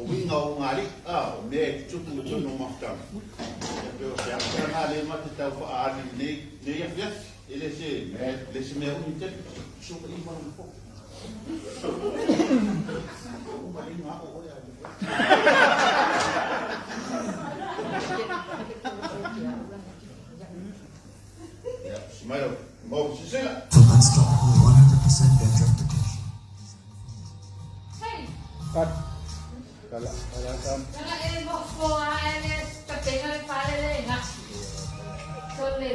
uiga o ugaalii, a, o mea e tutupu i totonu o mafutaga, ia pei o se ata lena lea ma te tau faaali i lenei, lenei afiafi. E le se, le se mea umi tele. Suka i ma lona po. Uma le ina o oe a le. Ia, smile. Mo, sisila. For unstoppable 100% dandruff protection. Hey, Cut. Kala, kala sam. nga e mo ko a ele ka tenga le pale le nga. Sole.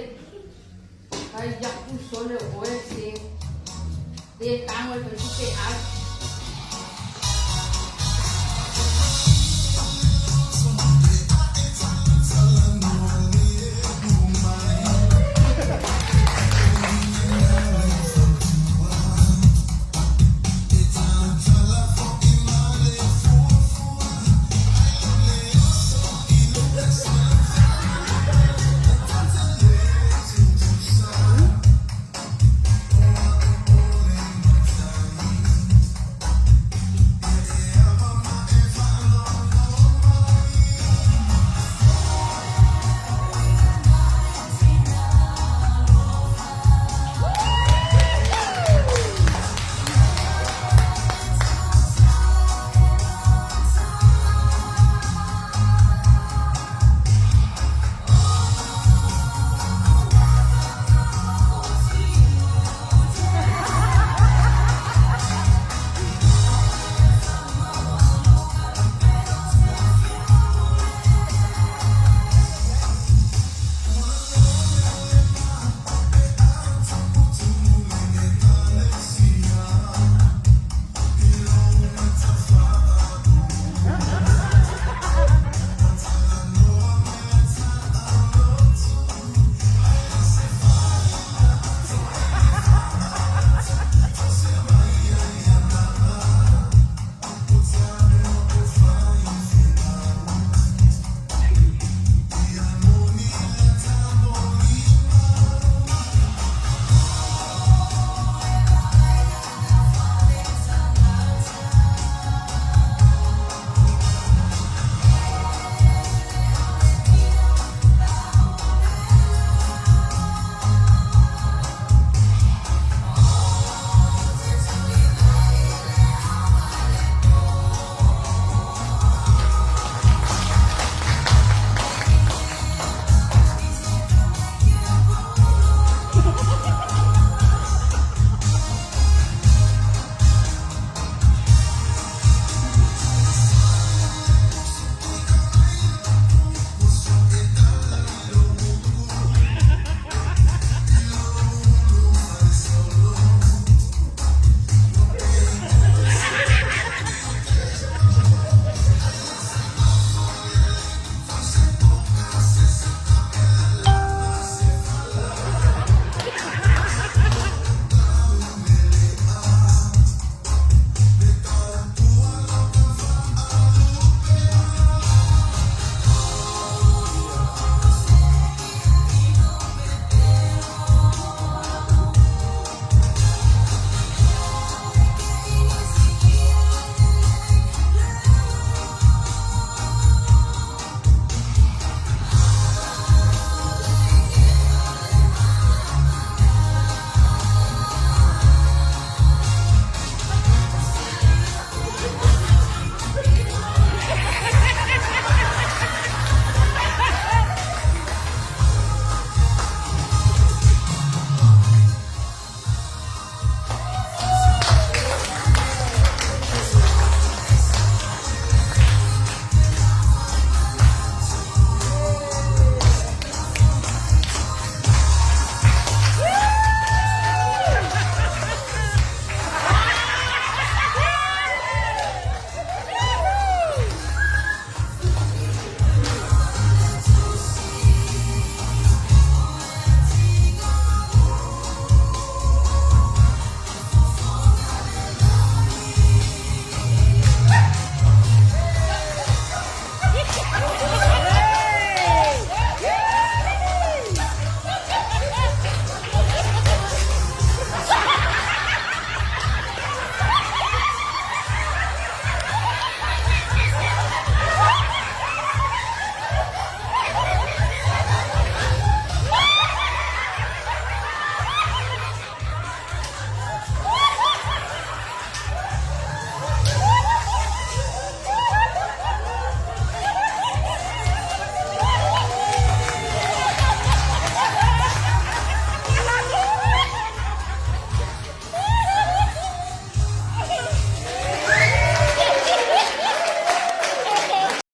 Ai ya pu sole o e se. De tango el pe a